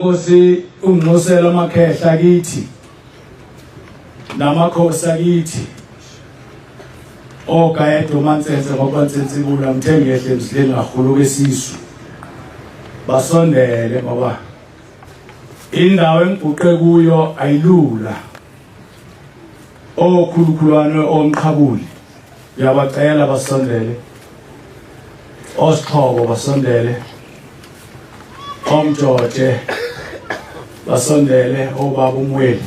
Nkosi unginxusela amakhehla kithi namakhosi akithi ogayedwa uMansense ngoba nsense ibula ngithe ngehle emzileni ngahuluka esisu basondele ngoba indawo engiguqe kuyo ayilula okhulukhulwane omqhabuli uyabacela basondele osixhobo basondele omjoje basondele obaba umweli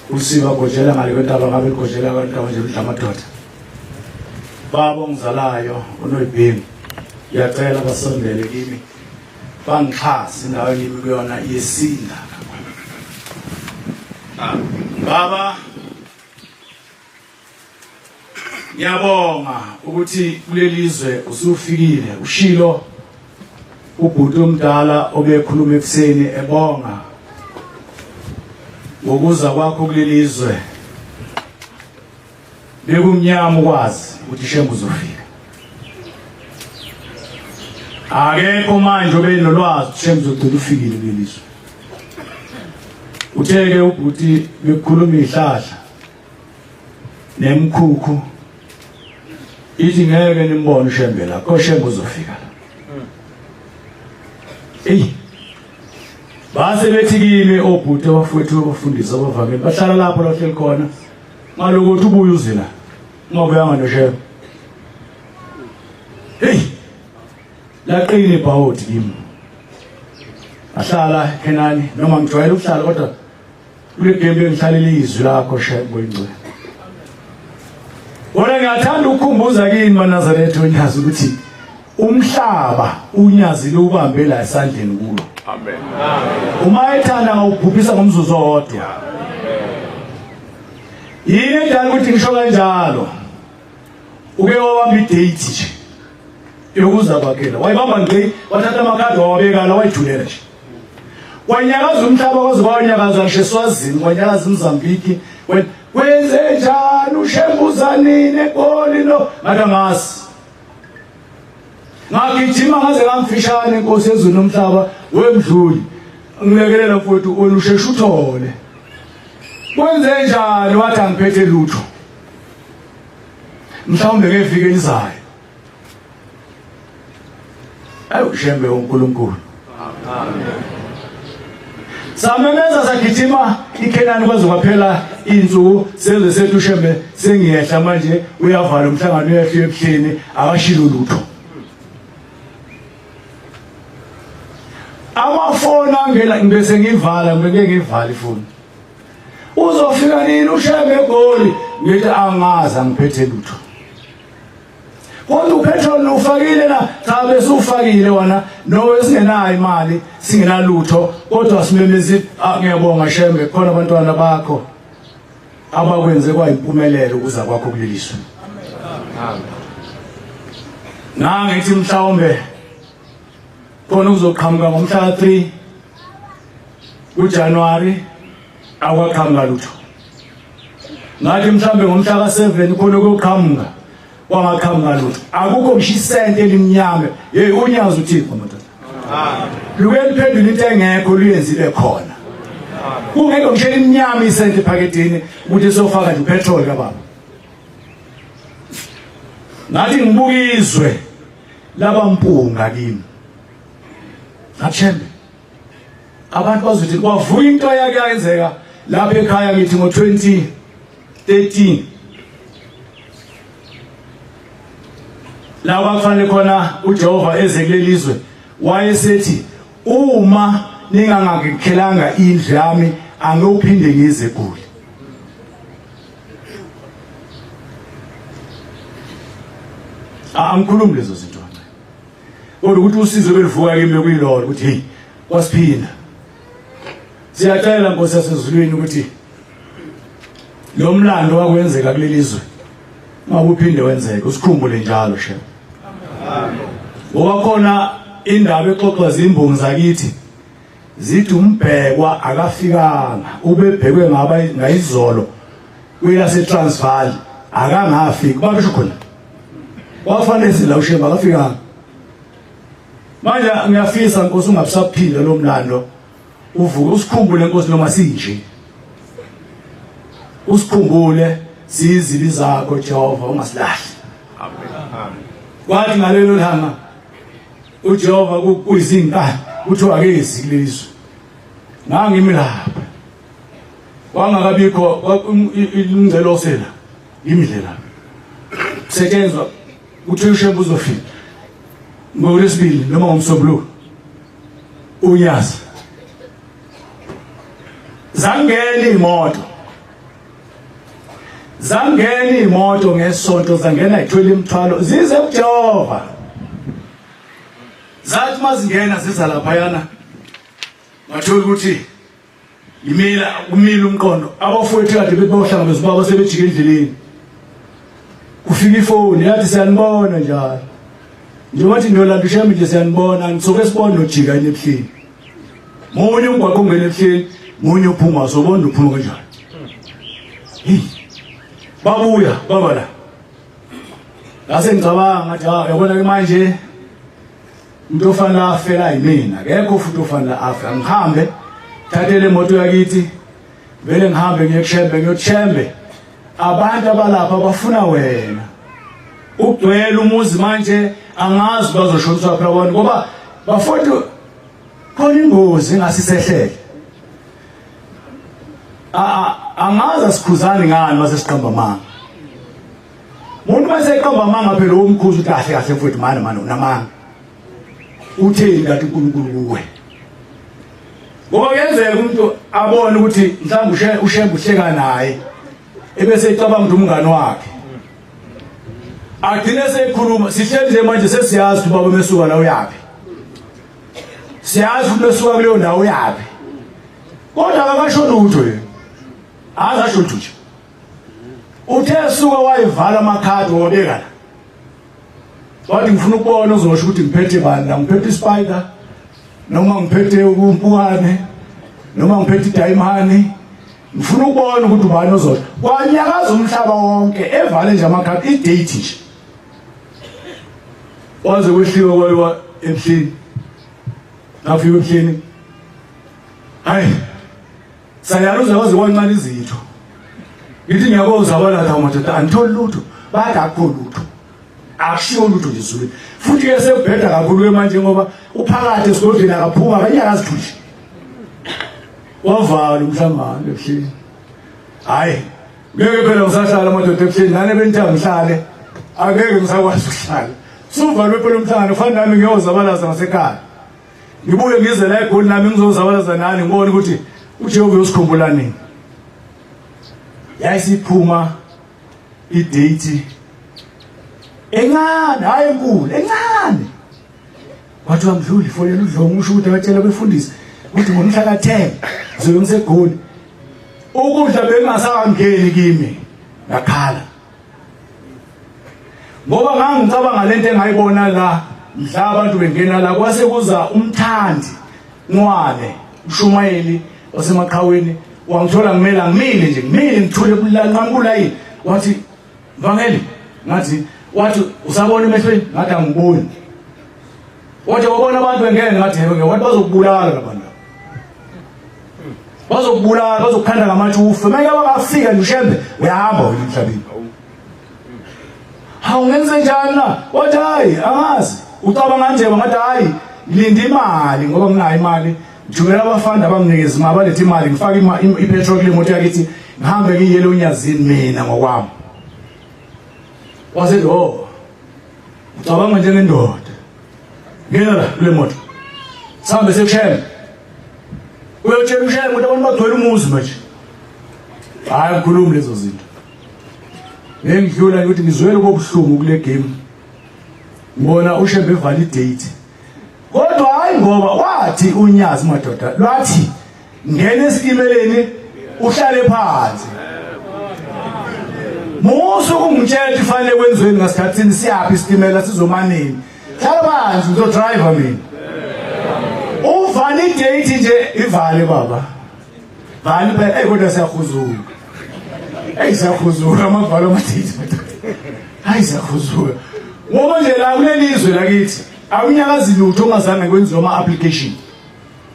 usiba gojela ngale kwentaba ngabe gojela kwentaba nje udla amadoda baba ongizalayo unoyibhemu ngiyacela basondele kimi bangixhase indawo engimi kuyona iyesinda baba. Ngiyabonga ukuthi kulelizwe usufikile ushilo ubhuti omdala obekhuluma ekuseni ebonga ngokuza kwakho kulelizwe bekumnyama ukwazi ukuthi Shembe uzofika. Akekho manje obenolwazi ukuthi Shembe uzogcina ufikile kulelizwe. Uthe-ke ubhuti bekukhuluma ihlahla nemkhukhu ithi ngeke nimbone uShembe la koShembe uzofika la. Eyi base bethi kimi obhuti abafowethu abafundisi abavangeli bahlala lapho la hleli khona ngalokuthi ubuye uze la ungabuyanga noShembe. Hey laqina ibhawodi kimi ahlala Kenani noma ngijwayele ukuhlala kodwa kule game bengihlalela izwi lakho Shembe oyingcwele. Wona ngiyathanda ukukhumbuza kini maNazaretha onyazi ukuthi umhlaba unyazi liwubambe la esandleni kulo. Amen. Uma ethanda ngawubhubhisa ngomzuzu owodwa. Yini edala ukuthi ngisho kanjalo? Uke wabamba idate nje yokuza kwakhe la. Wayibamba ngqi, wathatha amakhadi wawabeka la wayithulela nje. Wanyakaza umhlaba kwaze kwanyakaza ngisho eSwazini, kwanyakaza iMozambique. Wenze njani ushembuza nini eGoli no? Ngathi angazi. Ngagijima ngaze ngamfishane inkosi yezulu nomhlaba wemdluli. Ngilekelela mfowethu wena usheshe uthole. Wenze njani wathi angiphethe lutho. Mhlawumbe ngeviki elizayo. Awu Shembe uNkulunkulu. Amen. Samemeza sagijima iKhenani kwaze kwaphela insuku seze sethu Shembe sengiyehla manje uyavala umhlangano uyehla ebuhleni akashilo lutho. Amafoni angena ngibese ngivala ngibeke ngivala ifoni. Uzofika nini uShembe eGoli? Ngithi angazi angiphethe lutho. Kodwa upetrol ufakile na? Cha bese ufakile wona no esingenayo imali singenalutho kodwa simemezi ah, ngiyabonga Shembe khona abantwana bakho abakwenze kwayimpumelelo ukuza kwakho kuleliswe. Amen. Nangithi mhlawumbe khona kuzoqhamuka ngomhla ka-3 kuJanuary akwaqhamuka lutho. Ngathi mhlambe ngomhla ka-7 khona kuyoqhamuka kwangaqhamuka lutho. Akukho ngisho isente elimnyama. Hey unyazi uThixo madoda. Luke liphendula into engekho luyenzile khona. Kungekho ngisho elimnyama isente ephaketheni ukuthi sofaka nje upetrol kababa. Ngathi ngibuka izwe labampunga kimi. Ngathembe abantu bazothi kwavuka into eyake yenzeka lapha ekhaya ngithi ngo-2013 la kwakufanele khona uJehova eze kuleli zwe wayesethi uma ningangakhelanga indlu yami angiyophinde ngize eGoli. Angikhulumi lezo zinto kancane kodwa ukuthi usizo belivuka kimi bekuyilolo ukuthi hey kwasiphinda. Siyacela Nkosi yasezulwini ukuthi lo mlando wakwenzeka kuleli zwe ungabe uphinde wenzeke usikhumbule njalo shem. Ngoba khona indaba exoxwa zimbongi zakithi zithi umbhekwa akafikanga ubebhekwe ngaba ngayizolo kwelase Transvaal akangafiki babesho khona wafanele la uShembe akafikanga. Manje ngiyafisa Nkosi ungabusaphinda lo mlando. Uvuke usikhumbule Nkosi noma sinje. Usikhumbule siyizibi zakho Jehova ungasilahli. Amen. Amen. Kwathi ngalelo langa uJehova kuyizinkani kuthiwa akezi kulelizwe. Ngangimi lapha. Kwangakabikho umngcele osela imidlela. Kusetshenzwa kuthiwa uShembe uzofika ngolwesibili noma ngomsombuluko unyazi zangena imoto zangena imoto ngesonto zangena ithwele imithwalo zize kuJehova zathi mazingena ziza laphayana ngathola ukuthi Imila umile umqondo. Abafowethu kade bethi bayohlangabeza ubaba sebejike endleleni. Kufika ifoni yathi siyanibona njalo. Njengoba thi niyolanda uShembe nje siyanibona nisoke sibone nojika yini ebuhleni. Munye umgwaqo ongena ebuhleni, munye uphuma sobona uphuma kanjani. Hey. Babuya baba la. Ngase ngicabanga ngathi ha yabona ke manje umuntu ofanele afela yimina akekho futhi ofanele afe angihambe thathe le moto yakithi vele ngihambe ngiye kushembe ngiyothembe abantu abalapha bafuna wena ugcwele umuzi manje angazi bazoshoniswa phela abantu ngoba bafowethu khona ingozi engasisehlele angazi asikhuzani ngani mase siqamba amanga Umuntu mase eqamba amanga phela umkhuza ukuthi kahle kahle mfowethu mani mani unamanga. Utheni kanti uNkulunkulu kuwe? Ngoba kuyenzeka umuntu abone ukuthi mhlawumbe ushembe uhleka naye ebese ecabanga ukuthi umngane wakhe. Agcine sekhuluma sihleli nje manje sesiyazi ukuthi ubaba mesuka la uyaphi. Siyazi ukuthi mesuka kuleyo ndawo uyaphi. Kodwa akasho lutho yena. Akasho lutho nje. Uthe suka wayivala amakhadi wabeka la. Wathi ngifuna ukubona uzosho ukuthi ngiphethe bani la ngiphethe ispider noma ngiphethe umpukane noma ngiphethe idayimani ngifuna ukubona ukuthi ubani ozosho. Kwanyakaza umhlaba wonke evale nje amakhadi idate nje. Waze kwehliwa kwayiwa ebuhleni. Ngafika ebuhleni. Hayi Sayaluza kwaze kwancane izitho. Ngithi ngiyaboza abalatha madoda angitholi lutho. Bathi akukho lutho. Akushiwo lutho nje ezulwini. Futhi ke sekubheda kakhulu ke manje ngoba uphakathi esigodlweni akaphuma akanyakazi nje. Wavala umhlangano ebuhleni. Hayi ngeke phela ngisahlala madoda ebuhleni nane benithe ngihlale angeke ngisakwazi ukuhlala. Suvalwe phela umhlangano fana nami ngiyozabalaza ngasekhaya. Ngibuye ngize la eGoli nami ngizozabalaza nani ngibone ukuthi uJehova uyosikhumbula nini. Yayisiphuma idate encane hayi enkulu encane. Kwathiwa mdluli fonela uDlongo usho ukuthi akatshela abefundisi ukuthi ngomhla ka-10 ngizobe ngiseGoli. Ukudla bekungasangeni kimi ngakhala. Ngoba ngangicabanga lento engayibona la mhla abantu bengena la kwase kuza umthandi Ncwane ushumayeli wasemaqhaweni wangithola ngimela ngimile nje ngimile ngithule kulanqamula yini wathi mvangeli ngathi wathi usabona emehlweni ngathi angiboni wathi wabona abantu bengena ngathi yebo wathi bazokubulala labantu bazokubulala bazokukhanda ngamatshe ufe meke bangafika nje ushembe uyahamba wena emhlabeni hawu ngenze njani na wathi hayi angazi ucabanga nje ngathi hayi ngilinde imali ngoba nginayo imali ngithumela abafana abanginikeza imali balethe imali ngifake ipetrol kule moto yakithi ngihambe ngiyele unyazini mina ngokwami wase lo ucabanga njengendoda ngena la kule moto sihambe sekushembe uyotshela ushembe ukuthi abantu bagcwele umuzi manje hayi ngikhulumi lezo zinto ngengidlula ukuthi ngizwele kobuhlungu kule game ngibona ushembe evala idate kodwa hayi ngoba wathi unyazi madoda lwathi ngena esitimeleni uhlale phansi musu ukungitshela ukuthi fanele kwenziweni ngasikhathini siyaphi isitimela sizomanini hlala phansi ngizodriver mina uvale idate nje ivale baba vale phela eyi kodwa siyahuzuka eyi siyahuzuka amavalo amadate hayi siyahuzuka ngoba nje la kuleli zwe lakithi akunyakazi lutho ongazange kwenziwe ama-application.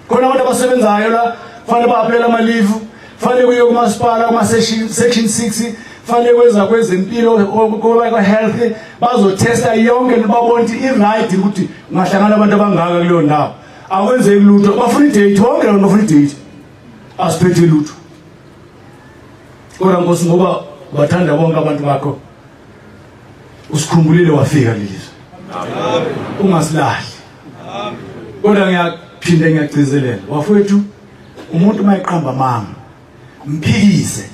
Khona abantu abasebenzayo la fanele ba-aplayele ama-leave, fanele kuye kumasipala kuma-section 6, fanele kweza kwezempilo kwa-health bazothesta yonke babone ukuthi i-right ukuthi ungahlangana abantu abangaka kuleyo ndawo. Akwenzeki lutho, bafuna i-date bonke labo bafuna i-date. Asiphethe lutho. Kodwa Nkosi ngoba bathanda bonke abantu bakho usikhumbulile wafika lelizwe. Ungasilahli. Kodwa ngiyaphinde ngiyagcizelela bafowethu umuntu uma eqamba amanga mphikise.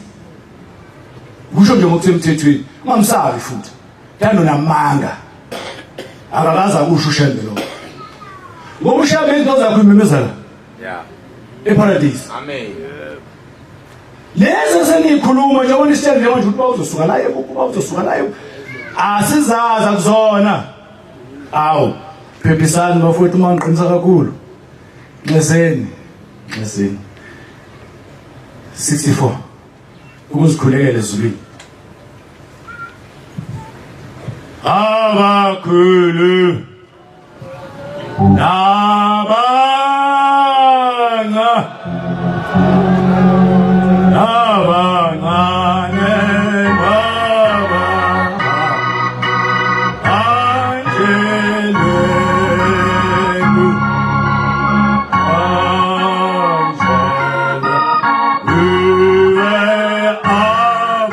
Kusho nje ngokusemthethweni ungamsabi futhi. Thando namanga. Akakaze akusho uShembe lokho. Ngoba uShembe izinto zakho imemezela. Yeah. EParadise. Amen. Lezi esenikhuluma njengoba nisitshela nje manje ukuthi bawuzosuka la yebo bawuzosuka la yebo. Asizazi akuzona. Awu, phephisani bafowethu uma ngiqinisa kakhulu. Nxeseni. Nxeseni. 64 ukuzikhulekela ezulwini. Abakhulu Nabanga Nabancane baba Angelelu Angela Uwe abakhulu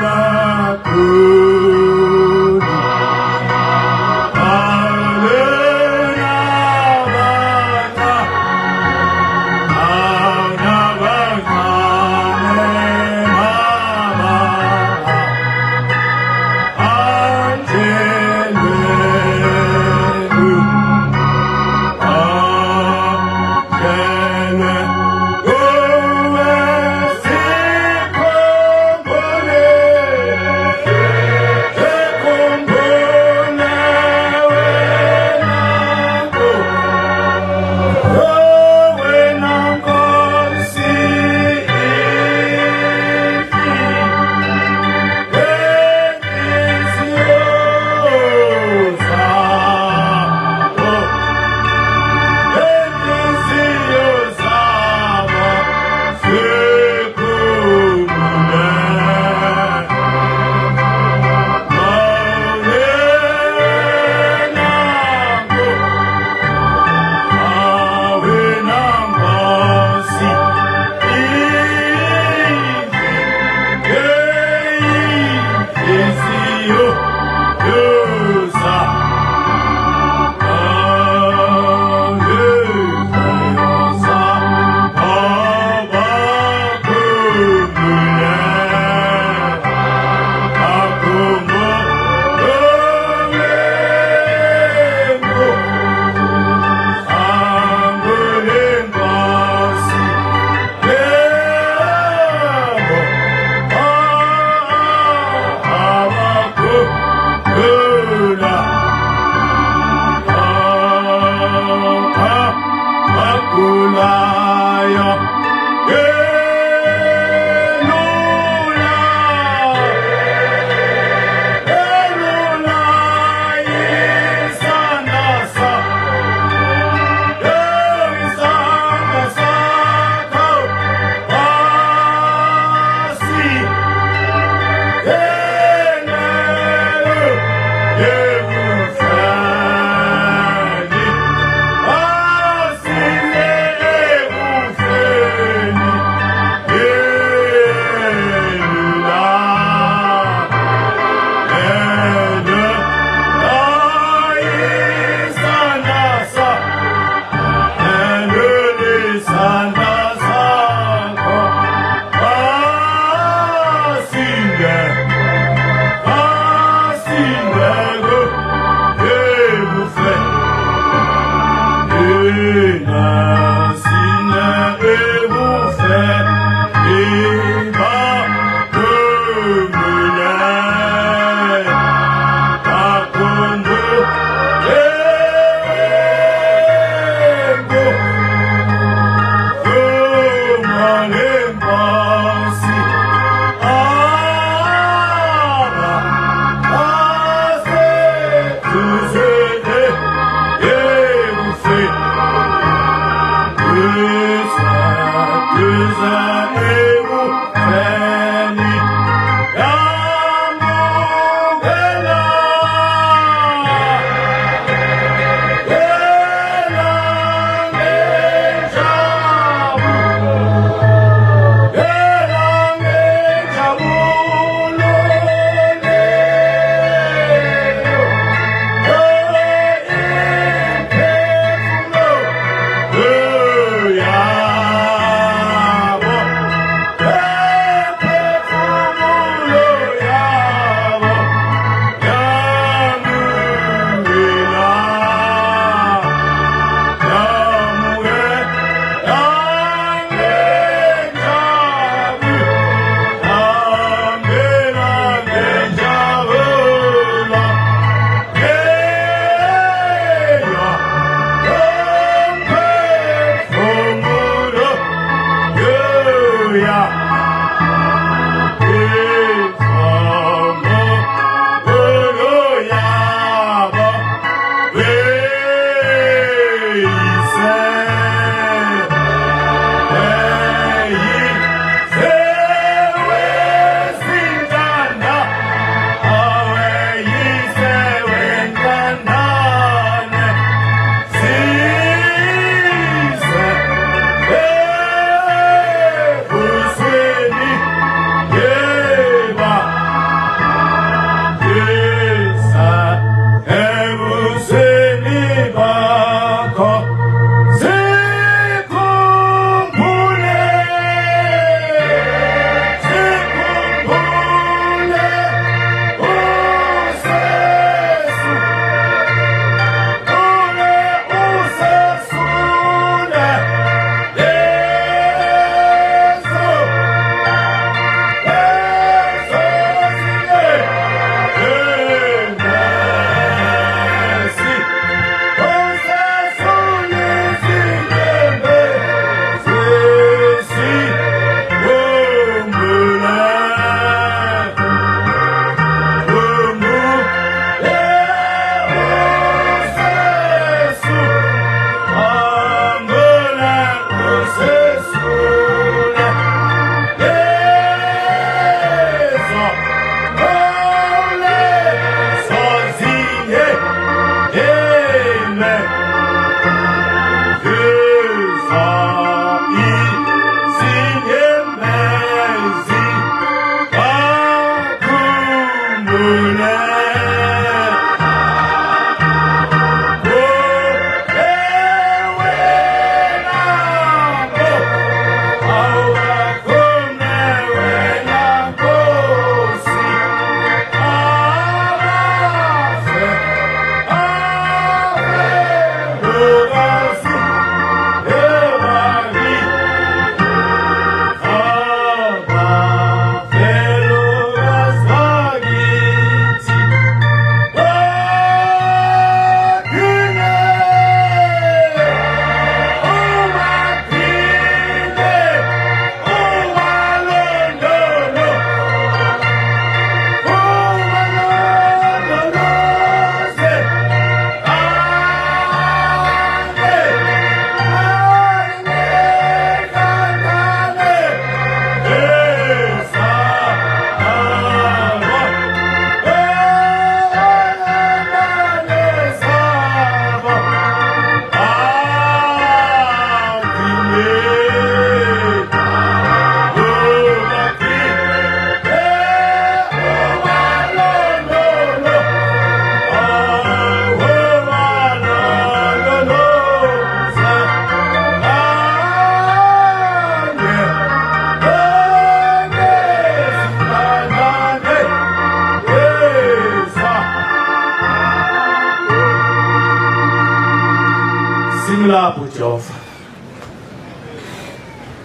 Simlapho Jehova.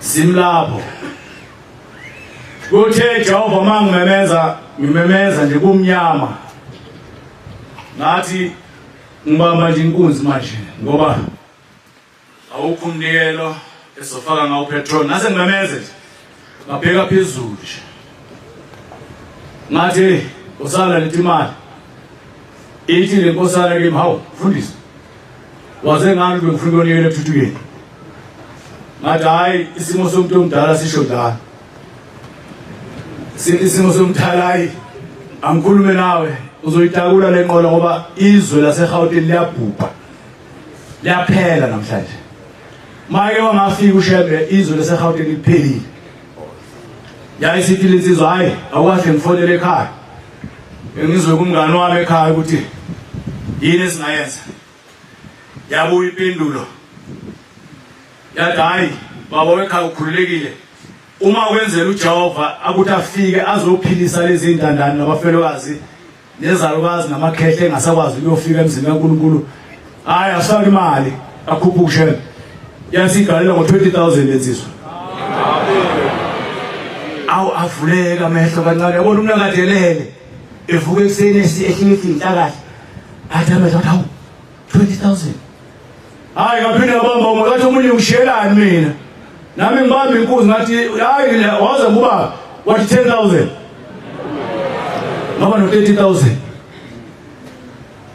Simlapho. Kuthe Jehova mangimemeza ngimemeza nje kumnyama. Ngathi ngibamba nje inkunzi manje ngoba awukho umnikelo esofaka ngawo petrol nase ngimemeze nje. Ngabheka phezulu nje. Ngathi usala lethi imali. Ithi le nkosana kimi hawu mfundisi. Waze ngani bengifuna ukuyonikela ekuthuthukeni. Ngathi hayi, isimo somuntu omdala sisho njalo. Isimo somdala, hayi, angikhulume nawe, uzoyitakula lenqola ngoba izwe laseGauteng liyabhubha, liyaphela namhlanje. Make wangafika uShembe, izwe laseGauteng liphelile. Yayisithi lensizwa, hayi, awukahle ngifonele ekhaya, ngizwe kumngani wami ekhaya ukuthi yini esingayenza. Yabuya impendulo, yathi hayi, baba wekhaya ukhululekile, uma kwenzela uJehova akuthi afike azophilisa lezi ntandane nabafelokazi nezalukazi namakhehle engasakwazi ukuyofika emzini kaNkulunkulu, hayi, asifake imali akhuphuke uShembe. Yasigalela ngo-20 000 lensizwa. Awu, avuleka amehlo kancane, yabona umuntu akadelele evuka ekuseni ehleli inhlakahle, athi amehlo athi, hawu, 20 000. Hayi, ngaphinde ngabamba umoya. Ngathi omunye, ngishiyelani mina? Nami ngibamba inkunzi, ngathi hayi, waze kuba wathi 10 000, ngaba no-30 000.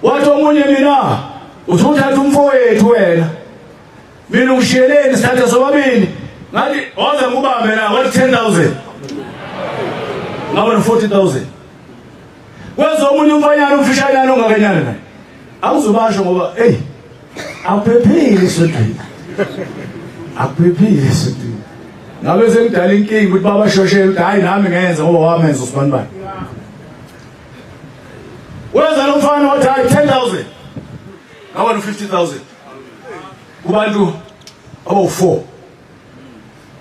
Wathi omunye, mina usuthatha umfowethu wena, mina ungishiyeleni? Sithathe sobabili. Ngathi waze ngubambe la, wathi 10 000, ngaba no-40 000. Kwenza omunye umfanyana umfishanyana ongakenyana naye, awuzubasho ngoba eyi, akuphephile esontweni, akuphephile esontweni. Ngabe sengidala inkinga ukuthi babashoshele ukuthi hayi, nami ngenza ngoba wamenza usibani bani. Wenza lo mfana wathi hayi, 10 000, ngaba no-50 000 kubantu abawu-4.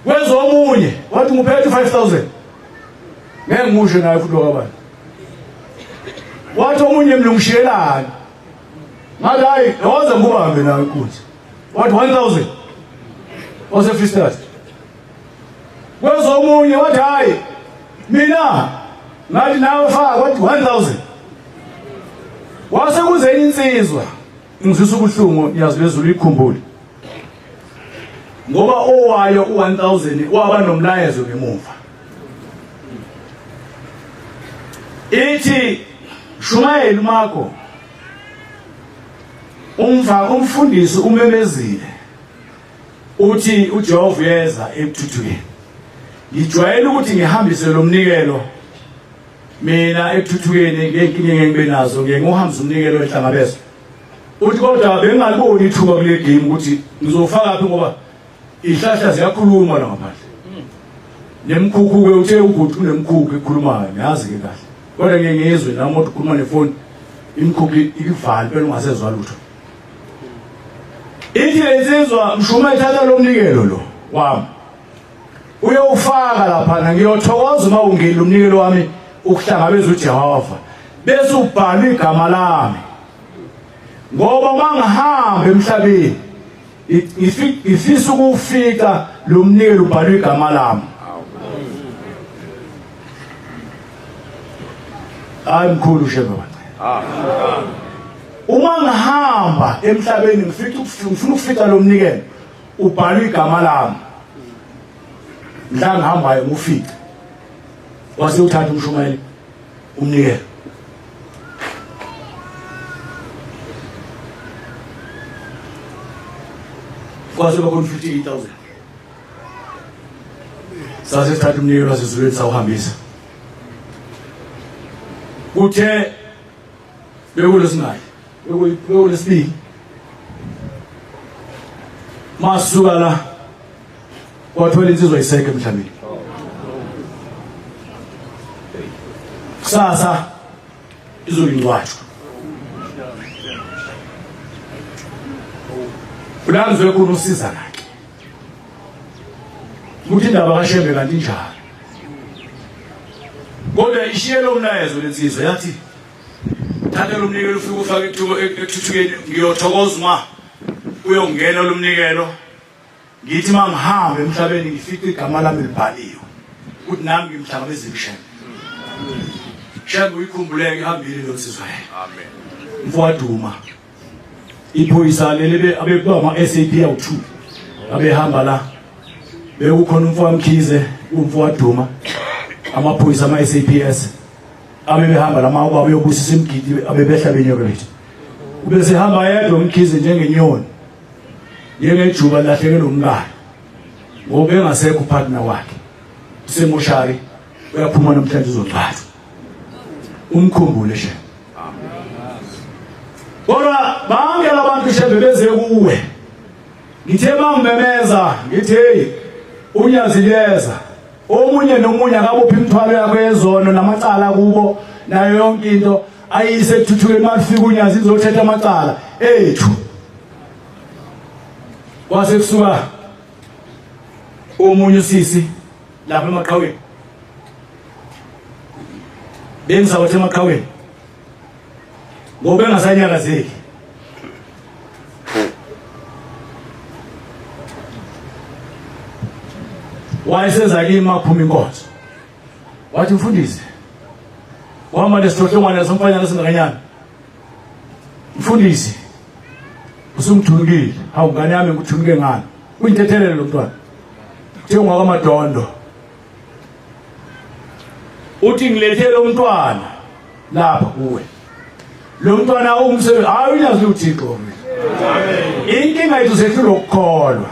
Wenza omunye wathi nguphethe u-5000, ngeke ngimusho naye futhi wakabani. Wathi omunye, mina ungishiyelani? Ngathi hayi, waze ngikubambe nawe inkunzi. Wathi 1000, wase-Free State. Kwenza omunye wathi hayi, mina. Ngathi nawe faka, wathi 1000. Wase kuze enye insizwa, ngizwisa ubuhlungu, yazi lezulu ikhumbule, ngoba owayo u1000 waba nomlayezo ngemuva, ithi, shumayela uMarko, umfa umfundisi umemezile, uthi uJehova uyeza ekuthuthukeni. Ngijwayele ukuthi ngihambise lo mnikelo mina ekuthuthukeni ngey'nkinga engibe nazo, ngiye ngiwuhambise umnikelo enhlangabezwa. Uthi kodwa bengingaliboni ithuba kule game ukuthi ngizofaka phi, ngoba ihlahla ziyakhuluma la ngaphandle nemkhukhu-ke. Uthe ugudu kunemkhukhu ekhulumayo, ngiyazi-ke kahle, kodwa ngiye ngizwe nami kodwa ukhuluma nefoni, imikhukhu ikuvale impela, ungasezwa lutho. Ithi lensizwa, mshuma, ithatha lo mnikelo lo wami uyowufaka laphana, ngiyothokoza uma ungile umnikelo wami ukuhlangabeza uJehova, bese ubhalwa igama lami, ngoba uma ngihamba emhlabeni ngifisa ukufika lo mnikelo ubhalwe igama lami. Hayi, mkhulu Shembe wancela. Uma ngihamba emhlabeni ngifika, ngifuna ukufika lo mnikelo ubhalwe igama lami, mhla ngihambayo ngufike. Wase uthatha umshumayeli umnikelo. Kwase bakhona 58,000. Sase sithatha umnikelo wasezulwini sawuhambisa. Kuthe bekulesinayi, bekulesibili, masuka la kwathola insizwa isekho emhlabeni. Kusasa izolingcwatshwa. Kulangizwe khona usiza lakhe ukuthi indaba kaShembe kanti njalo, kodwa ishiye lo mlayezo lensizwa, yathi thatha lo mnikelo ufike ufake ekuthuthukeni, ngiyothokoza uma uyongena lo mnikelo, ngithi uma ngihamba emhlabeni ngifice igama lami libhaliwe ukuthi nami ngimhlangabeza iMshembe. Shembe uyikhumbuleke, ihambile lo nsizwa. Amen. Mfwaduma, iphoyisa leli abekuba ama-SAP awu-2 abehamba la, bekukhona umfo waMkhize, umfo waduma, amaphoyisa ama-SAPS abebehamba lama ubaba uyobusisa imigidi, abebehla benyoke bethu. Ubesehamba yedwa uMkhize njengenyoni, njengejuba lahlekelwe umkalo. Ngoba engasekho upartner wakhe. Usemoshari uyaphuma namhlanje uzongcwatshwa. Umkhumbule she. Kodwa bonke labantu shembe beze kuwe. Ngithe mangimemeza ngithi hey unyazi liyeza. Omunye nomunye akabophi imithwalo yakhe yezono namacala kubo nayo yonke into ayise ekuthuthukeni malufika unyazi izothetha amacala ethu. Kwase kusuka omunye usisi lapha emaqhaweni. Bengizawathi emaqhaweni. Ngoba engasanyakazeki. Wayeseza kimi maphuma inkonzo. Wathi mfundisi wahamba nesihlohlongwane somfanyana esingakanyana. Mfundisi usungithunukile. Hawu ngane yami ngikuthunuke ngani? Uyintethelelo lo mntwana. Kuthiwa ungwakamadondo. Uthi ngilethe lo mntwana lapha kuwe. Lo mntwana umsebenzi hayi uyazi uThixo. Inkinga yethu sehlulwa ukukholwa.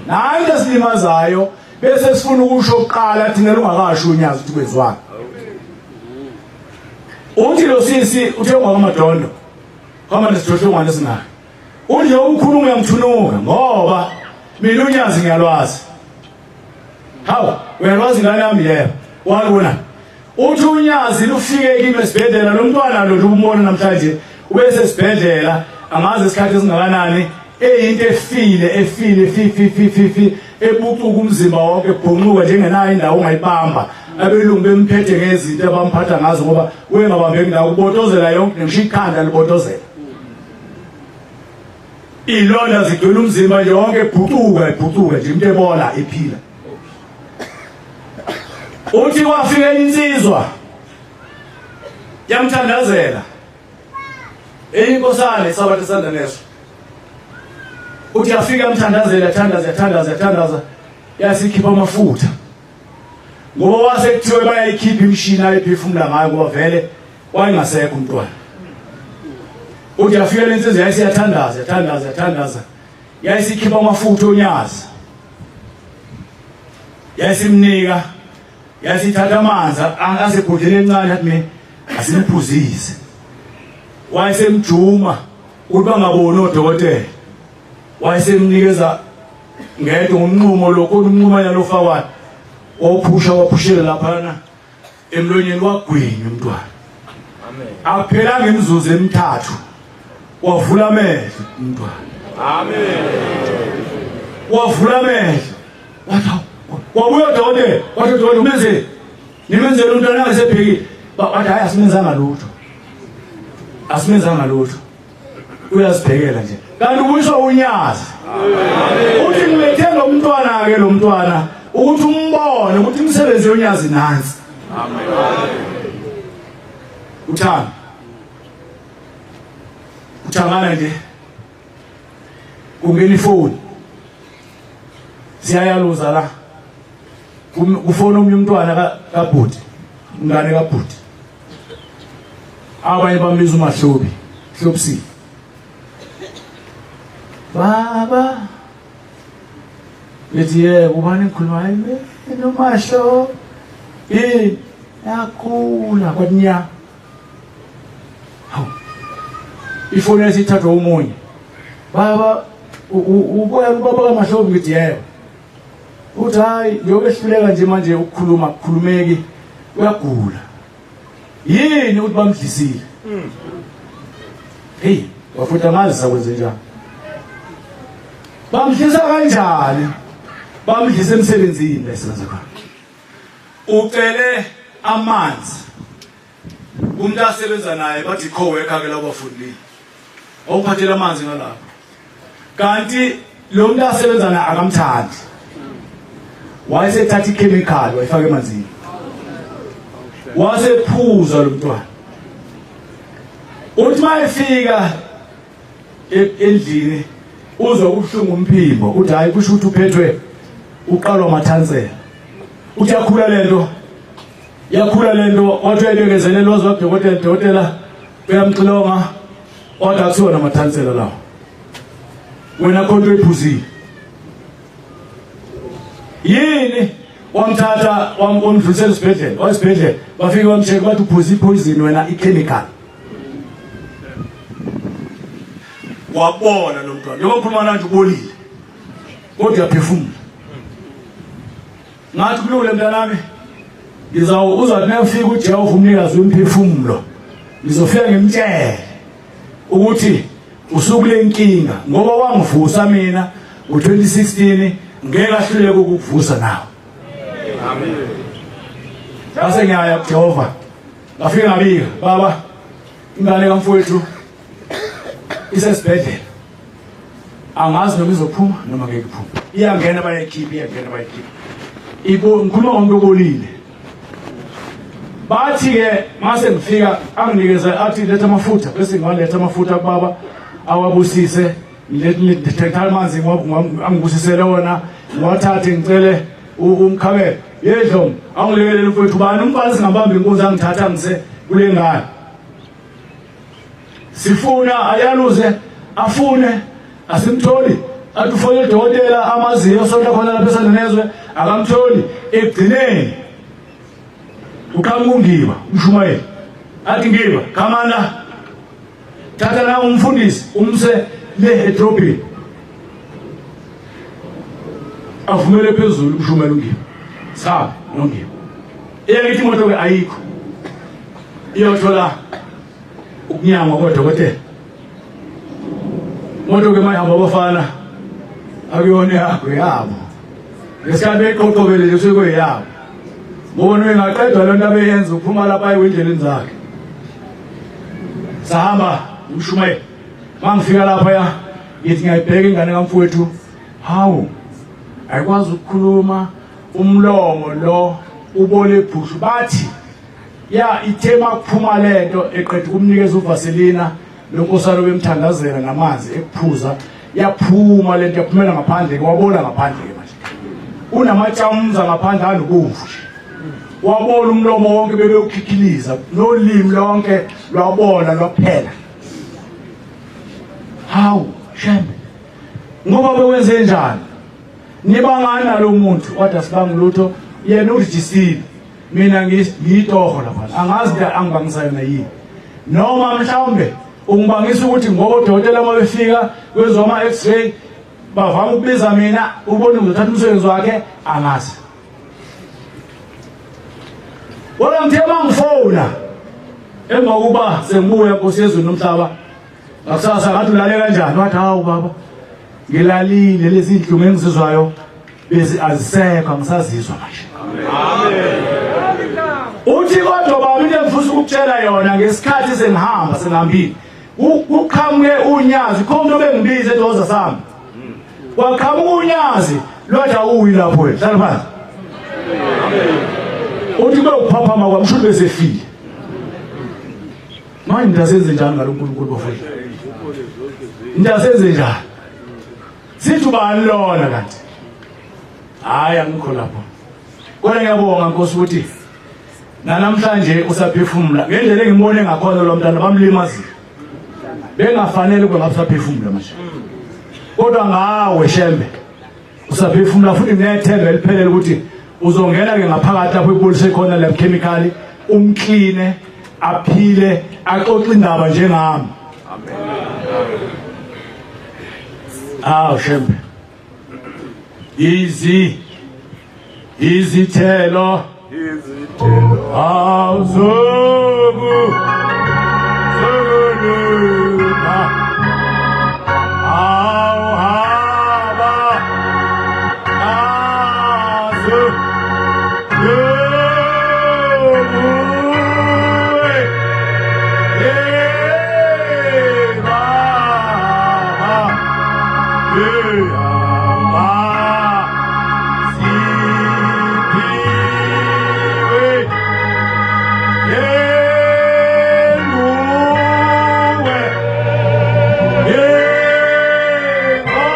Nayi into esilimazayo bese sifuna ukusho kuqala thina lungakasho unyazi ukuthi kwenziwani. Uthi lo sisi uthe ungwakamadondo. Hamba nesihlohlongwane esingaka. Unje umkhulu uyangithunuka ngoba mina unyazi ngiyalwazi. Hawu, uyalwazi ngane yami yebo. Walubona. Uthi unyazi lufike kimi esibhedlela lo mntwana lo nje umbona namhlanje ubese esibhedlela angazi isikhathi esingakanani eyinto efile efile fi fi fi fi fi ebucuka umzimba wonke ebhonquka njengenayo indawo ongayibamba abelungu bemphethe ngezinto abamphatha ngazo ngoba wengabambeki ndawo kubotozela yonke ngisho ikhanda libotozela Ilonda zigcwele umzimba yonke ebhucuka ebhucuka nje into ebola iphila. Uthi kwafika insizwa yamthandazela. Eyinkosana isabatha isandla neso. Uthi yafika yamthandazela yathandaza yathandaza yathandaza yasikhipha amafutha. Ngoba wase kuthiwe bayayikhipha imishini ayiphefumula ngayo ngoba vele wayengasekho umntwana. Uthi yafika le nsizwa yayisiyathandaza yathandaza yathandaza yayisikhipha amafutha onyazi yayisimnika yayisithatha amanzi asebhodleni encane athi mina asimphuzise wayesemjuma ukuthi bangaboni odokotela wayesemnikeza ngedwa ngomnqumo lo khona umnqumanyana ofakwayo wawuphusha waphushela laphana emlonyeni wagwinya umntwana. Amen. Akuphelanga imizuzu emithathu wavula amehlo umntwana. Amen. Wavula amehlo wathi wabuya udokotela wathi udokotela umenzeni nimenzele umntwana angasebhekile wathi hayi asimenzanga lutho asimenzanga lutho uyazibhekela nje kanti ubuyiswa unyazi uthi ngilethe lo mntwana ke lo mntwana ukuthi umbone ukuthi imisebenzi yonyazi nansi uthanda uthangana nje kungena ifoni siyayaluza la kufona omunye umntwana kabhuti umngane kabhuti abanye bambiza umahlobi hlobisi baba ngithi yebo ubani ngikhuluma hayi mina umahlo yini yakhula kwathi nya hawu ifoni esithathwa omunye baba ubuya ubaba kamahlobi ngithi yebo uthi hayi njengoba ehluleka nje manje ukukhuluma kukhulumeki uyagula yini ukuthi bamdlisile hey bafutha angazi sakwenze njani bamdlisa kanjani bamdlisa emsebenzini la esebenza khona ucele amanzi umuntu asebenza naye bathi co-worker ke labo bafundile awuphathela amanzi ngalapho kanti lo muntu asebenza naye akamthandi wayesethatha ichemical wayifaka emanzini wasephuza lo mntwana uthi mayefika endlini uzwa ubuhlungu umphimbo uthi hayi kusho ukuthi uphethwe uqalwa amathansela uthi yakhula lento yakhula lento wathi uyayibekezelela waze wadokotela dokotela uyamxilonga wathi akusiwona amathansela lawo wena khonto oyiphuzile. Yini wamthatha wamdlulisela esibhedlela, wasibhedlela bafike bamcheck bathi uphuza ipoison wena ichemical. Wabona lo mntwana njengoba ngikhuluma nanje ubolile kodwa uyaphefumula. Ngathi kulungile mntanami, ngizawu uzathi nayofika uJehova umnikazi wemphefumulo ngizofika ngimtshele ukuthi usukule nkinga ngoba wangivusa mina ngo-2016 ngeke ahluleke ukukuvusa nawe. Amen. Ngase ngiyaya kuJehova, ngafika ngabika, baba ingane kamfowethu isesibhedlela angazi noma izophuma noma ngeke iphume, iyangena bayayikhipha, iyangena bayayikhipha. Ibo ngikhuluma ngomuntu obolile. Bathi-ke mase ngifika anginikeze athi letha amafutha, bese ngiwaletha amafutha kubaba awabusise, ngithatha amanzi angibusisele wona, ngiwathathe ngicele umkhabele yedlomo angilekelele mfowethu bani umfana singabamba inkunzi angithatha ngise kule ngane. Sifuna ayaluze afune asimtholi, athi ufonele udokotela amaziyo osonta khona lapha esanenezwe akamtholi. Ekugcineni uqhamuka ungiba umshumayeli athi ngiba khamana thatha la umfundisi umse le edrobheni, avumele phezulu umshumayeli ungiba sabe nongiba eyakithi imoto ke ayikho iyothola ukunyangwa kodokotela. Imoto ke mayihamba abafana akuyona yakho yabo, ngesikhathi beyiqoqobele nje kusuke kuyeyabo. Bona ingaqedwa lento abeyenza uphuma lapha aye endleleni zakhe. Sahamba umshumayeli, mangifika lapha ya ngithi ngiyayibheka ingane kamfowethu, hawu ayikwazi ukukhuluma, umlomo lo ubole phushu. Bathi ya ithe makuphuma lento eqeda ukumnikeza uVaselina lonkosana bemthandazela namanzi ekuphuza, yaphuma lento yaphumela ngaphandle, wabola ngaphandle ke manje unamatshamza ngaphandle anobomvu nje, wabola umlomo wonke bebewukhikhiliza nolimi lonke lwabola lwaphela. Hawu shembe, ngoba bekwenze njani nibangani nalo muntu? Kodwa sibanga lutho, yena urijisile, mina ngiyitoho lapha, angazi into angibangisa yona yini, noma mhlawumbe ungibangisa ukuthi ngoba odokotela uma befika kwenziwa ama-x-ray bavama ukubiza mina, ubone ngizothatha umsebenzi wakhe, angazi. Kodwa ngithe uma ngifona emva kokuba sengibuya Nkosi yezulu nomhlaba ngakusasa, ngathi ulale kanjani? Wathi hawu baba ngilalile, lezi zinhlungu engizizwayo bezi azisekho, angisazizwa manje. Amen. Uthi kodwa baba into engifisa ukukutshela yona, ngesikhathi sengihamba sengihambile kuqhamuke unyazi, khona umuntu obengibiza edoza sami, kwaqhamuka unyazi lwathi awuyi lapho wena, hlala phansi. Uthi kube ukuphaphama kwami, shuthi besefile. Manje ngidasenze njani ngalo nkulunkulu bafowethu? Ngidasenze njani? Sithi ubani lona kanti? Hayi angikho lapho. Kodwa ngiyabonga Nkosi ukuthi nanamhlanje usaphefumula ngendlela engimbone ngakhona lo mntana bamlimazile. Bengafanele kube ngabe usaphefumula manje. Kodwa ngawe Shembe usaphefumula, futhi nginethemba eliphelele ukuthi uzongena ke ngaphakathi lapho ibolise khona le chemical, umkline aphile axoxe indaba njengami. Amen. Aw Shembe, izi izithelo izithelo awuzoku zokuluma awuhaba nazo yobuwe baba ehamba siphiwe enguwe enkosi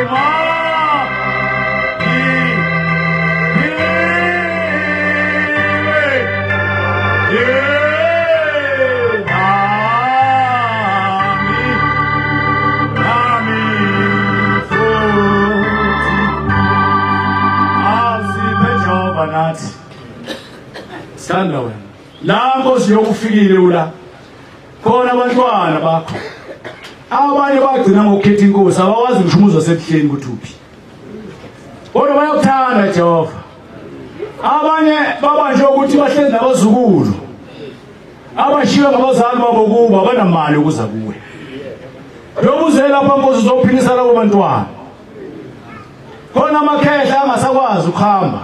ema. Sithanda wena. La Nkosi yokufikile ula. Khona abantwana bakho. Abanye bagcina ngokukhetha inkosi abawazi ngisho umuzi wasebuhleni ukuthi uphi. Kodwa bayakuthanda Jehova. Abanye babanjwe ukuthi bahlezi nabazukulu. Abashiywe ngabazali babo kubo abanamali ukuza kuwe. Lobuze lapha Nkosi uzophilisa labo bantwana. Khona amakhehla angasakwazi ukuhamba.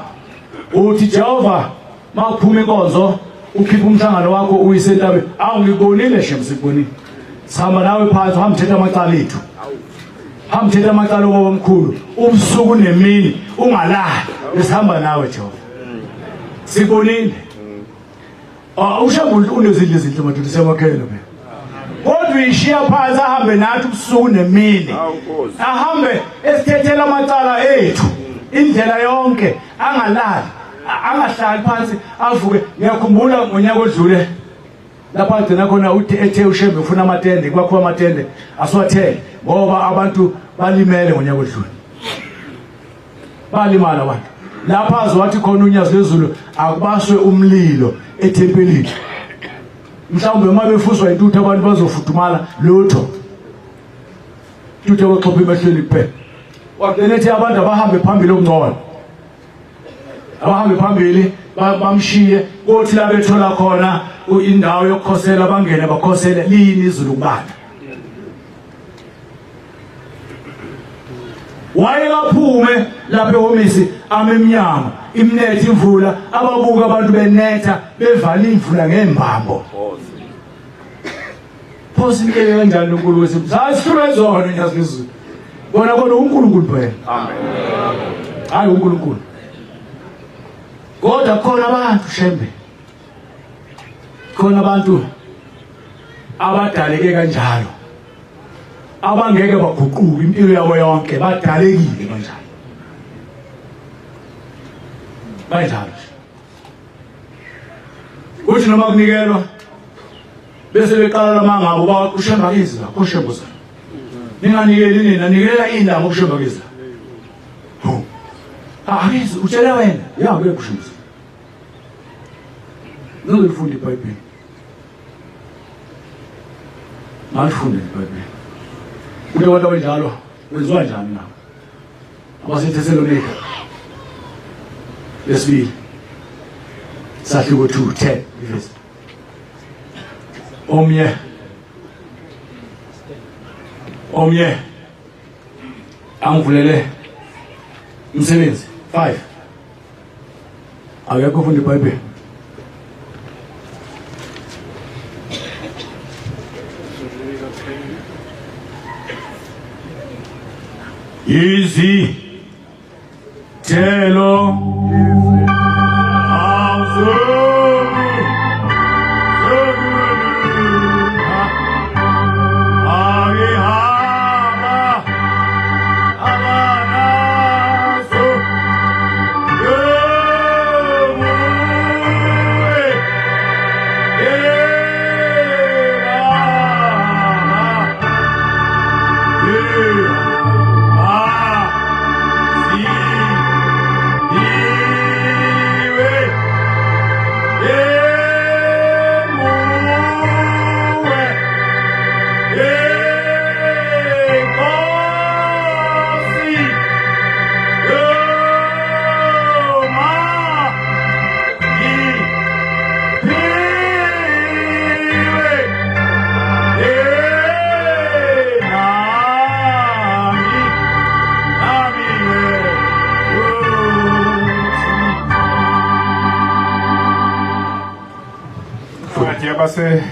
Uthi Jehova makuphuma inkonzo ukhipha umhlangano wakho uyise entabeni. Awu ngikubonile shem sikubonile. Sihamba nawe phansi uhamba uthetha amacala ethu. Hamba uthetha amacala obaba omkhulu ubusuku nemini ungalali. Besihamba nawe Jehova. Sikubonile. Ah uShembe unezindlu ezinhle madoda siyamakhela phela. Kodwa uyishiya phansi ahambe nathi ubusuku nemini. Ahambe esithethela amacala ethu indlela yonke angalali angahlali phansi avuke. Ngiyakhumbula ngonyaka odlule lapho agcina khona uthi ethe uShembe ufuna amatende kwakhiwa amatende asiwathele ngoba abantu balimele ngonyaka odlule. Balimala abantu. Lapha aze wathi khona unyazi lwezulu akubaswe umlilo ethempelini. Mhlawumbe uma befuswa intuthu abantu bazofudumala lutho. Intuthu abaxhopha emehlweni kuphela. Wagcina ethi abantu abahambe phambili okungcono. Abahambe phambili bamshiye kothi la bethola khona indawo yokukhosela bangene bakhosele lini izulu kubana. Wayekaphume lapha ehhovisi ame emnyango imnethe imvula ababuka abantu benetha bevala imvula ngembambo. Phosa into kanjani uNkulunkulu wethu? Sasihlulwa izona nyazi lezulu. Bona kona uNkulunkulu phela. Amen. Hayi uNkulunkulu. Kodwa khona abantu shembe. Khona abantu abadaleke kanjalo. Abangeke baguquke impilo yabo yonke badalekile kanjalo. Banjalo. Kuthi noma kunikelwa bese beqala lamangabo ba ushemba kizi la ushembuza. Ninganikeli nina nikela indaba ushemba kizi. Ho. Akizi utshele wena ya ke kushembuza. Nizolifunda iBhayibheli. Malifunde iBhayibheli. Kunabantu abanjalo kwenziwa njani na? AbaseThesalonika lesibili sahluko 2 10 ivesi. Omnye omnye angivulele umsebenzi 5 Akekho ufunda iBhayibheli. Yizi thelo Yabase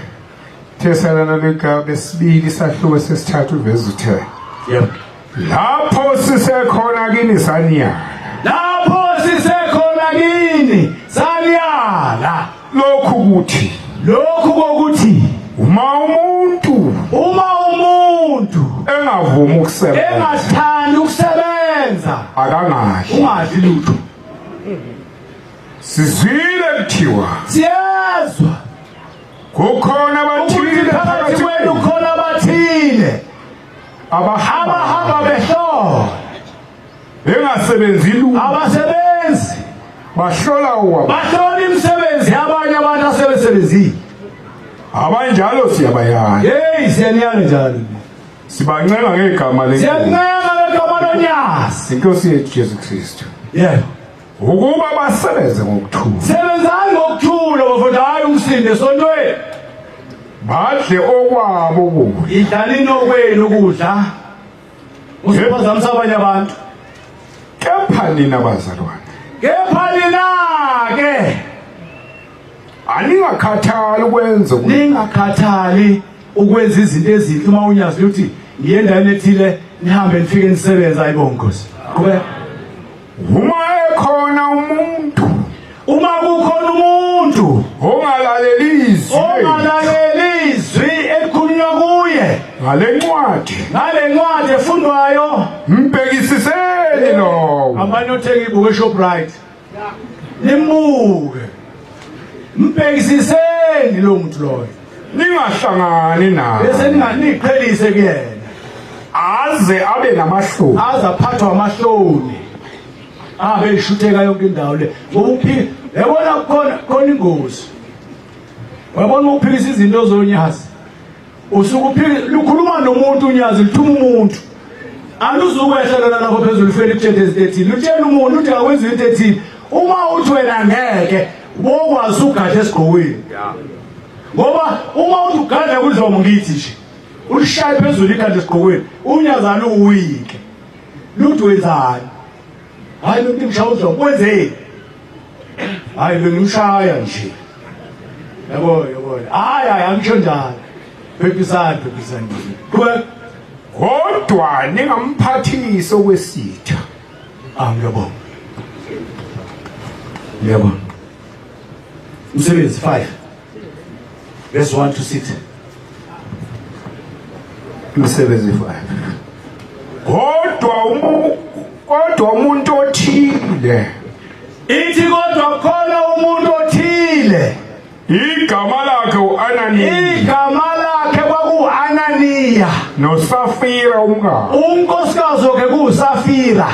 Thesalonika besibili isahluko sesithathu verse 10. Yebo. Lapho sisekhona kini saniyala. Lapho sisekhona kini saniyala. Lokhu kuthi lokhu kokuthi uma umuntu uma umuntu engavumi ukusebenza engathandi ukusebenza akangadli ungadli lutho. Sizwile kuthiwa siyezwa kukhona abathile phakathi kwenu khona abathile abahamba behlola bengasebenzi lutho abasebenzi. Bahlola okwabo. Bahlola imisebenzi yabanye abantu asebesebenzile. Abanjalo siyabayala. Hey, siyaniyala njalo. Sibancenga ngegama lenkosi. Siyancenga ngegama lonyazi. Inkosi yethu Jesu Kristu. Yebo. Ukuba basebenze ngokuthula. Sebenzani ngokuthula bafowethu, hayi umsindo esontweni. Badle okwabo ukudla. Idlalini okwenu ukudla. Usuphazamisa abanye abantu. Kepha nina bazalwane. Kepha nina ke aningakhathali ukwenza okulungileyo. Ningakhathali ukwenza izinto ezinhle uma unyazi luthi ngiye endaweni ethile nihambe nifike nisebenze ayibonge Nkosi. Qhubeka. Uma ekhona umuntu Uma kukhona umuntu ongalaleli izwi ongalaleli izwi elikhulunywa kuye ngale ncwadi ngale ncwadi efundwayo mbhekisiseni lowo hambani nothenga ibhuku eShoprite nimbuke mbhekisiseni lo muntu loyo ningahlangani naye bese ninganiqhelise kuyena aze abe namahloni aze aphathwe amahloni abe ishutheka yonke indawo le ngoba uphika yabona khona khona ingozi uyabona uphikisa izinto zonyazi usuke uphika lukhuluma nomuntu unyazi luthuma umuntu aluzukwehla lona lapho phezulu lufele ikutshela izinto ethile lutshela umuntu uthi awenza into ethile uma uthi wena ngeke bokwazi ugadla esigqokweni ngoba uma uthi ugadla kudlomo ngithi nje ulishaye phezulu ikhanda esigqokweni unyazana uwike luthi wenzani hayi lo muntu ngishaya udlomo wenzeni hayi bengimshaya nje yabo yabo hayi hayi angisho njalo phephisani phephisani qhubeka kodwa ningamphathisi okwesitha ah ngiyabonga ngiyabonga umsebenzi 5 verse 1 to 6 umsebenzi 5 kodwa umu kodwa umuntu othile ithi kodwa khona umuntu othile igama lakhe uAnaniya igama lakhe kwakuAnaniya noSafira umkakhe unkosikazi wakhe kuSafira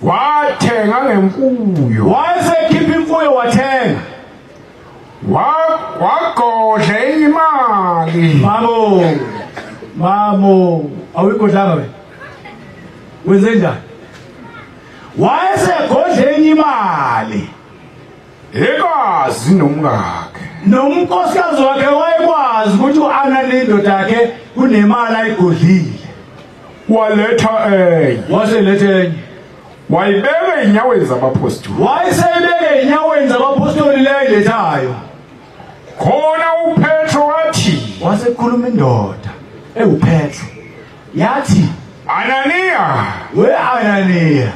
wathenga ngemfuyo wayesekhipha imfuyo wathenga wagodla enye imali mamo mamo awuyigodlanga wena wenze njani wayesegodla enye imali ekwazi nomkakhe nomnkosikazi wakhe wayekwazi ukuthi u-anani indoda yakhe kunemali ayigodlile waletha enye waseletha enye wayibeka ezinyaweni zabaphostoli wayeseyibeka ezinyaweni zabaphostoli leyo ilethayo khona uPetro wathi wasekhuluma indoda ewuPetro yathi Ananiya we Ananiya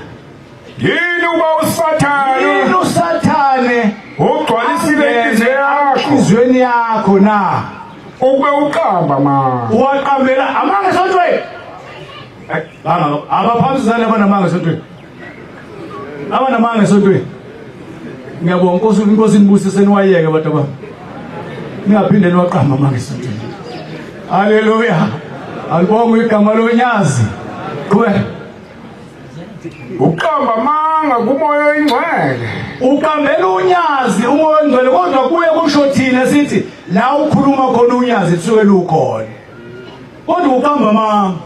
yini uba uSathane yini uSathane ugcwalisile inhliziyo yakho enhliziyweni yakho na ukube uqamba ma uwaqambela amanga esontweni Abaphambisana abanamanga esontweni. Abanamanga esontweni. Ngiyabonga Nkosi inkosi inibusise niwayeke bantu bami. Ningaphinde niwaqamba amanga esontweni. Haleluya. Alibongwe igama lonyazi. Qhubeka. Uqamba amanga kumoya oyingcwele. Uqambela unyazi umoya oyingcwele kodwa kuye kusho thina sithi la ukhuluma khona unyazi lisuke lukhona. Kodwa uqamba amanga.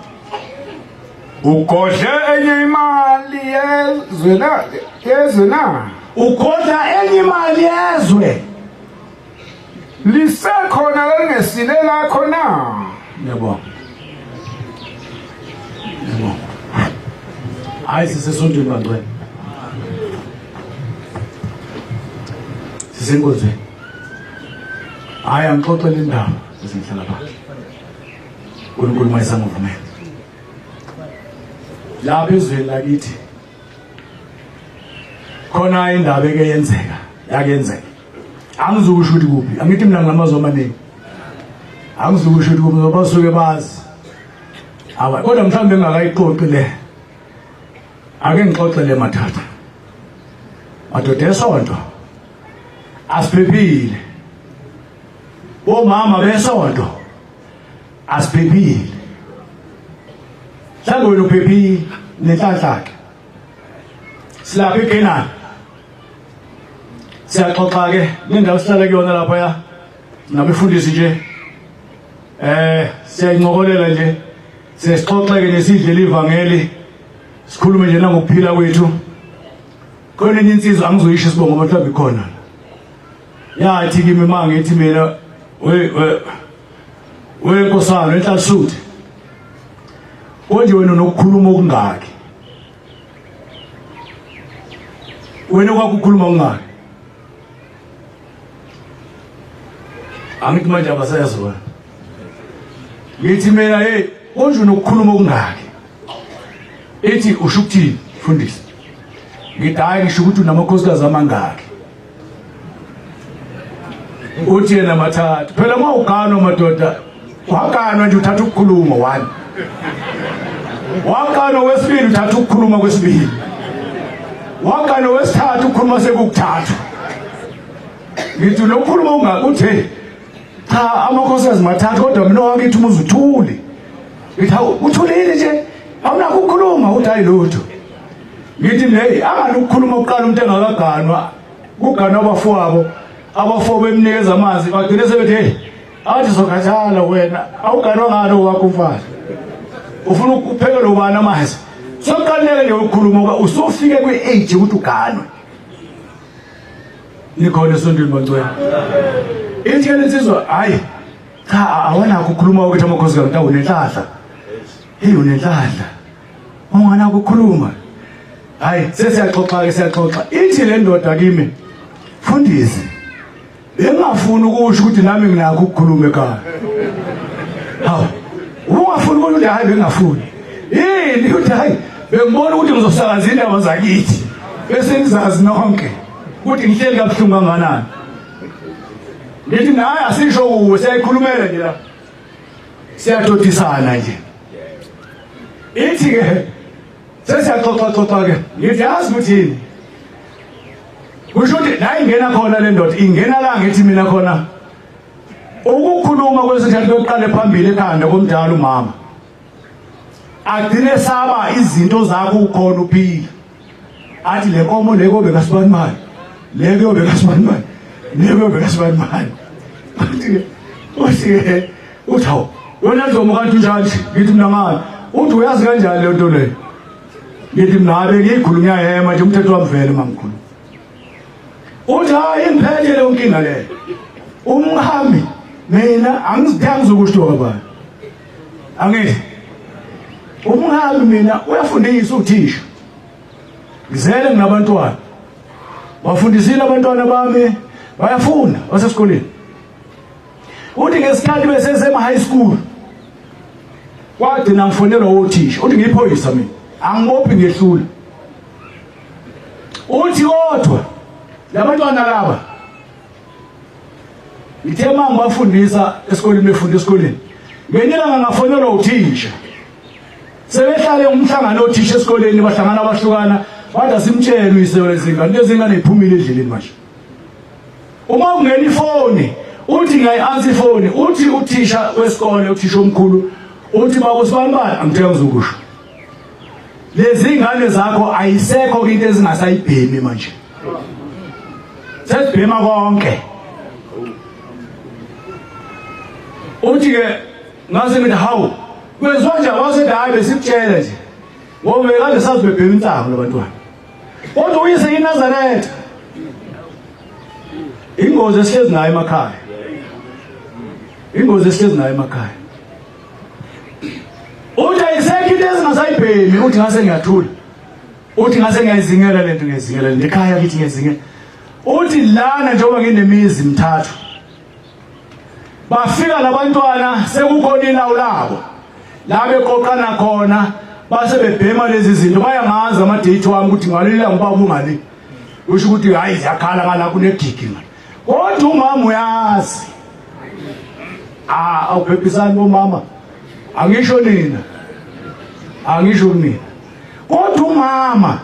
Ugodle enye imali yezwe na yezwe na Ugodla enye imali yezwe. Lisekhona elingesile lakho na? Ngiyabonga. Ngiyabonga. Hayi sisesontweni bangcwele. Sisenkonzweni. Hayi angixoxele indaba bese ngihlala phansi. uNkulunkulu uma esangivumela lapha ezweni lakithi khona indaba eke yenzeka yakenzeka angizukusho ukuthi kuphi angithi mina nginamazwi amaningi angizukusho ukuthi kuphi ngoba basuke bazi awa kodwa mhlawumbe ngingakayixoxi le ake ngixoxe le mathatha madoda esonto asiphephile bomama besonto asiphephile mhlawumbe wena uphephile nenhlanhla ke silapha eKenani Siyaxoxa ke nendawo sihlala kuyona lapha ya nabefundisi nje. Siyayincokolela nje. Siyasixoxeke nesidlela ivangeli. Sikhulume nje nangokuphila kwethu. Khona enye insizwa angizoyisho isibongo ngoba mhlawumbe ikhona. Yathi kimi mangithi mina we we we nkosana enhlalasuthi. Konje wena unokukhuluma okungaki? Wena okwakukhuluma okungaki? Angithi manje abasayazona. Ngithi mina hey konje unokukhuluma okungaki? Ithi usho ukuthini mfundisi? Ngithi hayi ngisho ukuthi unamakhosikazi amangaki. Uthi yena mathathu. Phela uma uganwa madoda waganwa nje uthatha ukukhuluma one. Waganwa wesibili uthatha ukukhuluma kwesibili. Waganwa wesithathu ukukhuluma sekukuthathu. Ngithi lokukhuluma ungaka uthi cha amakhosikazi mathathu kodwa mina wakithi umuzi uthule. Ngithi hawu uthulile nje awunakho ukukhuluma uthi hayi lutho. Ngithi hey angani ukukhuluma kuqala umuntu engakaganwa kuganwa abafowabo abafowabo bemnikeza amanzi bagcine sebethi hey athi sokhathala wena awuganwa ngalo wakho umfazi ufuna ukuphekela ubani amanzi sokuqaleka nje ukukhuluma ngoba usufike kwi-age ukuthi uganwe nikhona esontweni bangcwele ithi ke lensizwa hayi cha awanakho ukukhuluma ukuthi amakhosikazi ntawu unenhlahla hey unenhlahla unganakho ukukhuluma hayi sesiyaxoxa ke siyaxoxa ithi le ndoda kimi mfundisi bengafuni ukusho ukuthi nami nginakho ukukhuluma ekhaya hawu ungafuni ukuthi hayi bengafuni yini uthi hayi bengibona ukuthi ngizosakaza indaba zakithi bese nizazi nonke ukuthi ngihleli kabuhlungu kanganani ngithi naye asisho kuwe siyayikhulumela nje la siyadodisana nje ithi ke sesiyaxoxa xoxa ke ngithi yazi ukuthi yini kusho ukuthi la ingena khona le ndoda ingena la ngithi mina khona ukukhuluma kwesikhathi kokuqala phambili ekhanda komdala umama agcine saba izinto zakho ukhona uphila athi le nkomo le kobe kasibani mali le kuyobe kasibani mali le kuyobe kasibani mali uthi uthi hawu wena ndomo kanti unjani ngithi mina ngani uthi uyazi kanjani le nto leyo ngithi mina habe ngiyikhulu ngiyahema nje umthetho wami vele mamkhulu uthi hayi ingiphethe leyo nkinga leyo umhambi mina angizithangi zokusho kabani angithi umhambi mina uyafundisa uthisha ngizele nginabantwana bafundisile abantwana bami bayafunda basesikoleni uthi ngesikhathi besesema high school kwagcina ngifonelwa othisha uthi ngiyiphoyisa mina angibophi ngehlula uthi kodwa labantwana laba ngithe uma ngibafundisa esikoleni befunda esikoleni ngenye ilanga ngafonelwa uthisha sebehlale umhlangano othisha esikoleni bahlangana bahlukana bathi asimtshele uyise wezingane lezingane iphumile endleleni manje uma kungena ifoni uthi ngiyayi-ansa ifoni uthi uthisha wesikole uthisha omkhulu uthi baba usibani bani angithe ngizokusho lezi ngane zakho ayisekho into ezingasayibhemi manje sesibhema konke uthi ke ngase ngithi hawu kwenziwa njani wasethi hayi besikutshela nje ngoba bekade sazi bebhema insangu labantwana kodwa uyise iNazaretha ingozi esihlezi nayo emakhaya ingozi esihlezi nayo emakhaya uthi ayisekho into ezingasayibhemi uthi ngase ngiyathula uthi ngase ngiyayizingela lento ngiyayizingela lento ekhaya kithi ngiyayizingela uthi lana njengoba nginemizi mthathu bafika labantwana sekukhona ilawu labo la beqoqana khona base bebhema lezi zinto bayangazi ama-date wami ukuthi ngalila ngibaba ungali kusho ukuthi hhayi ziyakhala ngala kunegigi ngale kodwa umama uyazi ah awuphephisani bomama angisho nina angisho nina kodwa umama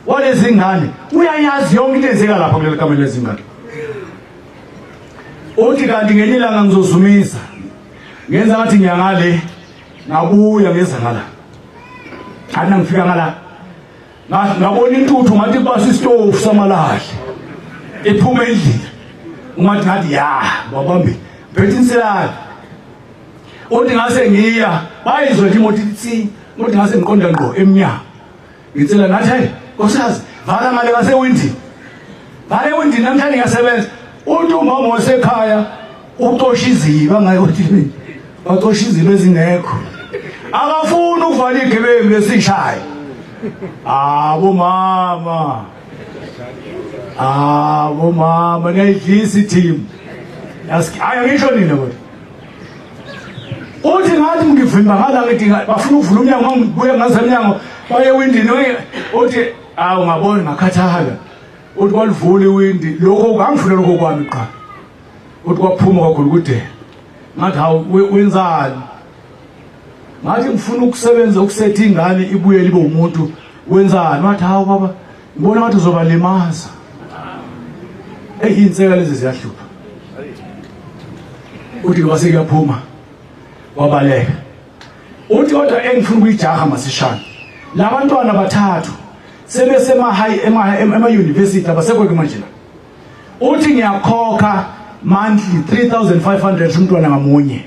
walezi ngane uyayazi yonke into enzeka lapha kuleli kamelo lezingane uthi kanti ngenye ilanga ngizozumisa ngenza ngathi ngiyangale ngabuya ngeza ngala kanti ngifika ngala ngabona intuthu ngathi kubasa isitofu samalahle. Iphuma endlini. Uma ngathi ya, wabambe. Phethe inselana. Uthi ngase ngiya, bayizwe nje imoto ithi, uthi ngase ngiqonda ngqo emnyango. Ngitsela ngathi hey, nkosikazi, vala ngale ngasewindini. Vala ewindini namhlanje ngiyasebenza. Uthi umama wasekhaya ucosha iziba ngaye uthi bacosha iziba ezingekho. Akafuni ukuvala igebengu lesishaye. Abo mama. Abo mama niyayidlisa i-team. Hayi angisho nina kodwa. Uthi ngathi ngivimba ngala ngithi bafuna ukuvula umnyango ngibuye ngaze emnyango baye ewindini uthi awu ngabona ngakhathala. Uthi kwalivula iwindi lokho ngangifuna lokho kwami qha. Uthi kwaphuma kakhulu kude. Ngathi hawu wenzani? Ngathi ngifuna ukusebenza ukusetha ingane ibuyele ibe umuntu wenzani? Wathi hawu baba ngibona ngathi uzobalimaza. Eyi inseka lezi ziyahlupha. Uthi kwase kuyaphuma wabaleka. Uthi kodwa engifuna ukuyijaha masishane. Labantwana bathathu sebesema high ema ema university abasekho ke manje la. Uthi ngiyakhokha monthly 3500 umntwana ngamunye.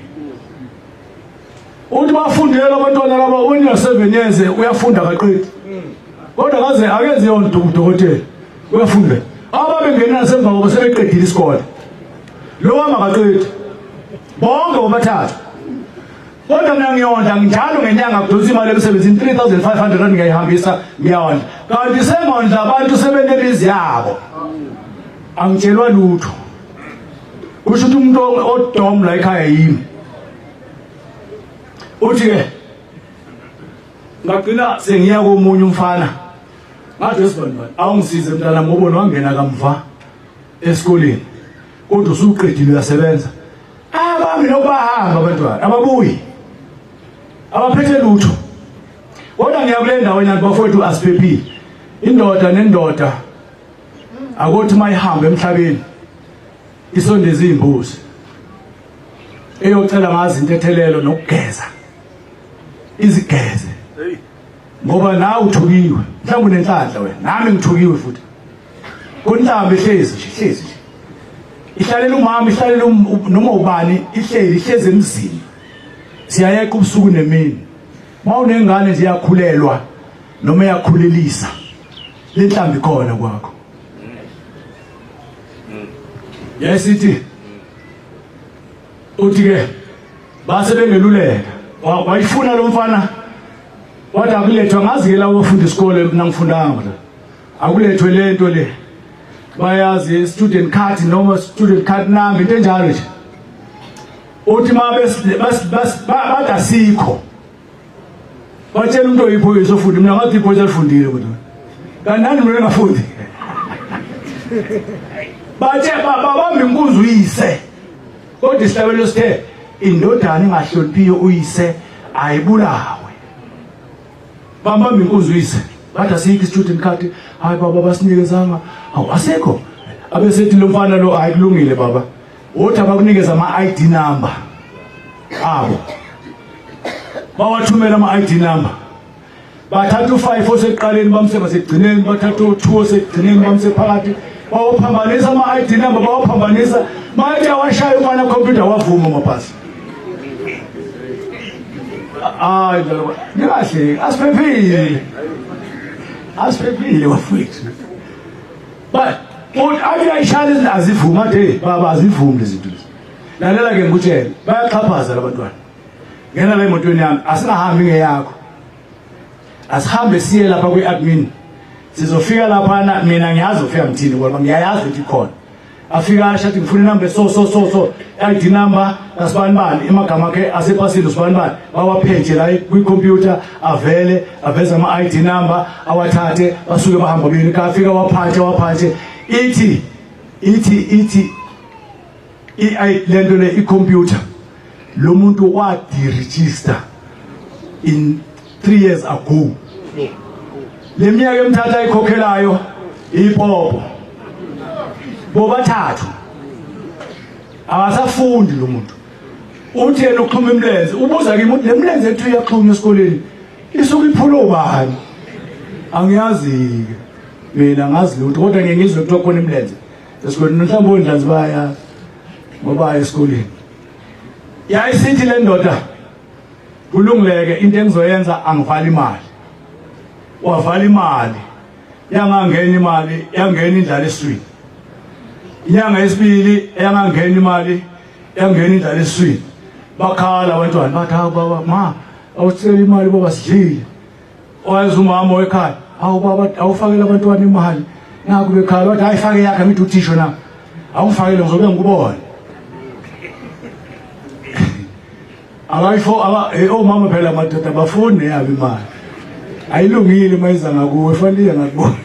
Uthi bafundela abantwana laba una 7 years uyafunda kaqedi. Kodwa kaze akenze yona udokotela. Uyafunda. Ababengena nasemva kwabo sebeqedile isikole. Lo wama kaqedi. Bonke bobathathu. Kodwa mina ngiyondla njalo ngenyanga kudonsa imali emsebenzini 3500 rand ngiyayihambisa ngiyondla. Kanti sengondla abantu sebenemizi yabo. Angitshelwa lutho. Kusho ukuthi umuntu odom la ekhaya yimi. Uthi ke ngagcina sengiya komunye umfana. Ngathi wesibani awungisize mntana ngoba wangena kamva esikoleni. Kodwa usuqedile uyasebenza. Abami nokubahamba abantwana ababuyi. Abaphethe lutho. Kodwa ngiya kule ndawo nyana bafowethu asiphephile. Indoda nendoda akothi mayihambe emhlabeni isondeze izimbuzi eyocela ngazi intethelelo nokugeza izigeze ngoba nawe uthukiwe mhlawumbe unenhlanhla wena nami ngithukiwe futhi kunhlambi ihlezi nje ihlezi nje ihlalela umama ihlalela um, noma ubani ihleli ihlezi emzini siyayeqa ubusuku nemini uma unengane nje iyakhulelwa noma iyakhulelisa lenhlambi khona kwakho yesithi uthi ke base bengeluleka wayifuna lo mfana wathi akulethwa ngazi ke lawo bafunda isikole mina ngifundanga la akulethwe lento le bayazi student card noma student card number into enjalo nje uthi ma bathi asikho batshela umuntu oyiphoyisa ofunde mina ngathi iphoyisa lifundile kodwa kanti nani mina ngafundi bathe babamba inkunzi uyise kodwa isihlabelo sithe indodana engahloniphiyo uyise ayibulawe bambamba inkunzi uyise bathi asikho isithuthi card hayi baba basinikezanga awu asikho abesethi lo mfana lo hayi kulungile baba Wothi abakunikeza ama-ID number abo bawathumela ama-ID number bathatha u-5 osekuqaleni bamse ngasekugcineni bathatha u-2 osekugcineni bamse phakathi bawaphambanisa ama-ID number bawaphambanisa mayethi awashaya umfana computer wavuma mabhasi hayi njalo ningahleki asiphephile asiphephile bafowethu But uthi athi ayishaya izinto azivumi athi hey baba azivumi lezi zinto lezi. Lalela ke ngikutshele bayaxhaphaza labantwana. Ngena la emotweni yami asingahambi ngeyakho. Asihambe siye lapha kwi-admin. Sizofika laphana mina ngiyazi ufika ngithini kodwa ngiyayazi ukuthi ikhona. Afika asho athi ngifuna inamba so so so so ID number kasibani bani imagama akhe asepasile usibani bani bawaphethe la kwi-computer avele aveze ama-ID number awathathe basuke bahamba bini kafika waphathe waphathe ithi ithi ithi lento le i-computer lo muntu wa-deregister in 3 years ago le minyaka emithatha ayikhokhelayo ipopo bobathathu akasafundi lo muntu uthi yena uxhuma imilenze ubuza kimi uthi le milenze ethu iyaxhuma esikoleni isuke iphula ubani angiyazi-ke mina ngazi lutho kodwa ngiye ngizwe kuthiwa khona imilenze Esikoleni mhlawumbe ondlanzi bayayazi ngoba esikoleni. Yayisithi le ndoda kulungileke into engizoyenza angivali imali. Wavala imali. Yangangena imali, yangena indlala eswini. Inyanga yesibili yangangena imali, yangena indlala eswini. Bakhala abantwana bathi hawu baba ma awuthele imali baba sidlile. Wayeza umama wekhaya, hawu baba awufakele abantwana imali. Naku bekhala wathi hayi fake yakhe ngithi uthisho na. Awungifakele ngizobe ngikubona. Akayifo aba eh, omama phela madoda bafuni neyabo imali. Ayilungile uma iza ngakuwe fanele iye ngakubona.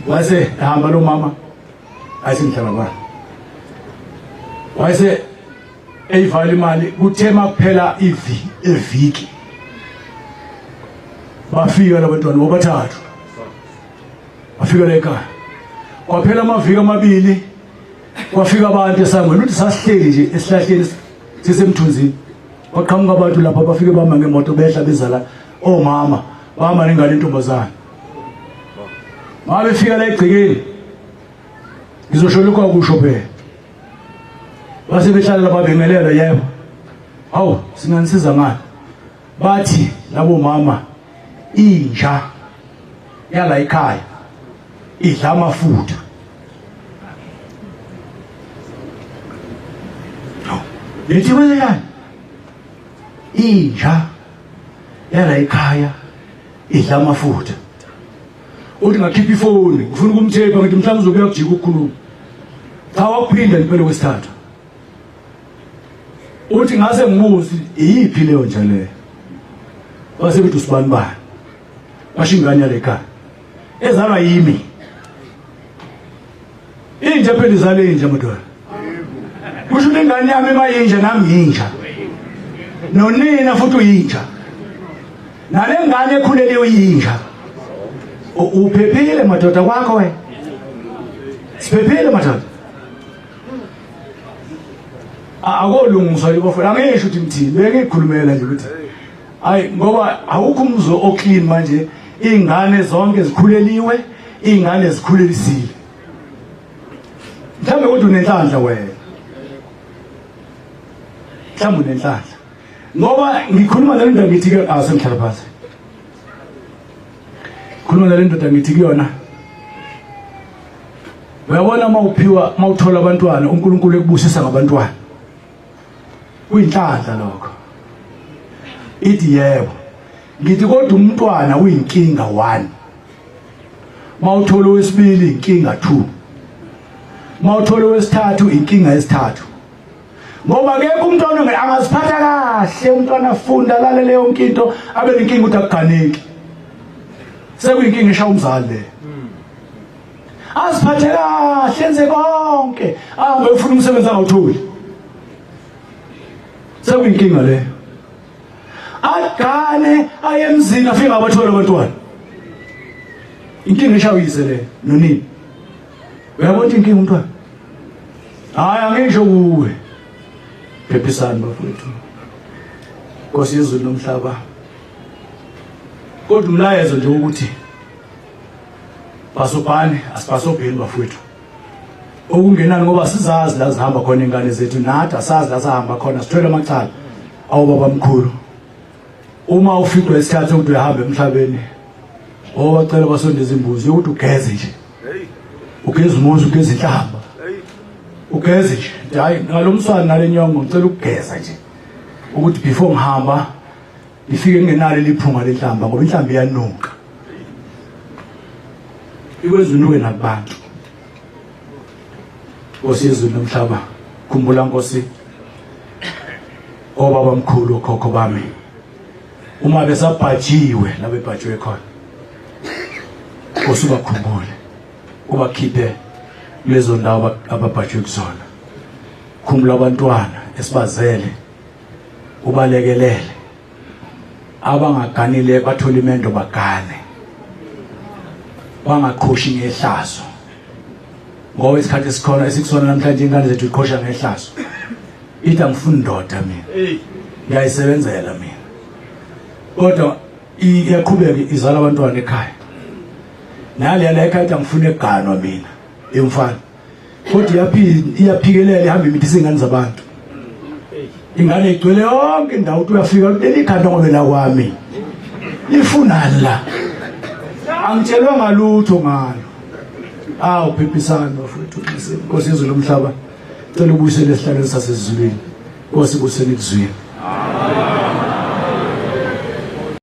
Wase hamba lo mama ayisengihlala kwami. Wase eyivala imali kuthe makuphela ivi eviki bafika labantwana bobathathu bafika la ekhaya kwaphela amaviki amabili kwafika abantu esangweni uthi sasihleli nje esihlahleni sisemthunzini kwaqhamuka abantu lapha bafike bama ngemoto behla bezala omama bama nengane intombazane mabefika la egcekeni ngizosho lokho akusho phela base behlala lapha bengelela yebo hawu singanisiza ngani bathi labo mama inja yala ekhaya idla amafutha Nithi kwenzenjani? Inja yala ekhaya idla amafutha. Uthi ngakhipha ifoni, ngifuna ukumthepha ngithi mhlawumbe uzobuya kujika ukukhuluma. Cha wakuphinda impela kwesithathu. Uthi ngase ngibuze iyiphi leyo nja leyo. Wase kuthi usibani bani. Washo ingane yale khaya. Ezalwa yimi. Inja phela izale inja madoda. Kusho ukuthi ingane yami mayinja nami yinja. Nonina futhi uyinja. Nale ngane ekhulele uyinja. Uphephile madoda kwakho wena. Siphephile madoda. Akolungiswa libafuna angisho ukuthi ngithini bengikhulumela nje ukuthi hayi ngoba awukho umzo oclean manje ingane zonke zikhuleliwe ingane zikhulelisile mhlawumbe kodwa unenhlanhla wena mhlawumbe unenhlanhla ngoba ngikhuluma nale ndoda ngithi ke asengihlala phansi khuluma nale ndoda ngithi kuyona uyabona uma uphiwa uma uthola abantwana uNkulunkulu ekubusisa ngabantwana kuyinhlanhla lokho ithi yebo ngithi kodwa umntwana uyinkinga 1 mawuthola owesibili inkinga 2 mawuthola owesithathu inkinga yesithathu ngoba akekho umntwana angaziphatha kahle umntwana afunda alalele yonke into abe nenkinga ukuthi akuganeki sekuyinkinga esha umzali le aziphathe kahle enze konke ahambe ufuna umsebenzi angawutholi sekuyinkinga leyo agane aye emzini afike abathole abantwana inkinga eshawuyise le nonini uyabona inkinga umntwana hayi angisho kuwe phephisani bafowethu Nkosi yezulu nomhlaba kodwa umlayezo nje ukuthi bhasobhani asibhasobheni bafowethu okungenani ngoba sizazi la zihamba khona ingane zethu nathi asazi la sahamba khona sithwele amacala awubaba mkhulu uma uficwa isikhathi sokuthi uyahamba emhlabeni owacela basondeza imbuzi yokuthi ugeze nje ugeze umuzi ugeze inhlamba ugeze nje hayi ngalomswana nalenyongo ngicela ukugeza nje ukuthi before ngihamba ngifike ngingenalo liphunga lenhlamba ngoba inhlamba iyanuka ikwenza unuke nakubantu Nkosi yezulu nomhlaba khumbula Nkosi obaba mkhulu okhokho bami uma besabhajiwe la bebhajiwe khona Nkosi ubakhumbule ubakhiphe kulezo ndawo ababhajwe kuzona khumbula abantwana esibazele ubalekelele abangaganile bathola imendo bagane bangaqhoshi ngehlazo ngoba isikhathi esikhona esikusona namhlanje ingane zethu iqhosha ngehlazo ithi angifuni ndoda mina ngiyayisebenzela mina kodwa iyaqhubeka izala abantwana ekhaya naleya la ekhaya ithi angifuni eganwa mina Yomfana. Kodwa iyaphila iyaphikelela ihamba imithisa ingane zabantu. Ingane igcwele yonke indawo uthi uyafika leli khanda ngobe la kwami. Lifunani la? Angitshelwa ngalutho ngalo. Awu phiphisani bafowethu Nkosi yezulu lomhlaba. Cela ubuyisele esihlalweni sasezulwini. Nkosi ibusele kuzwini.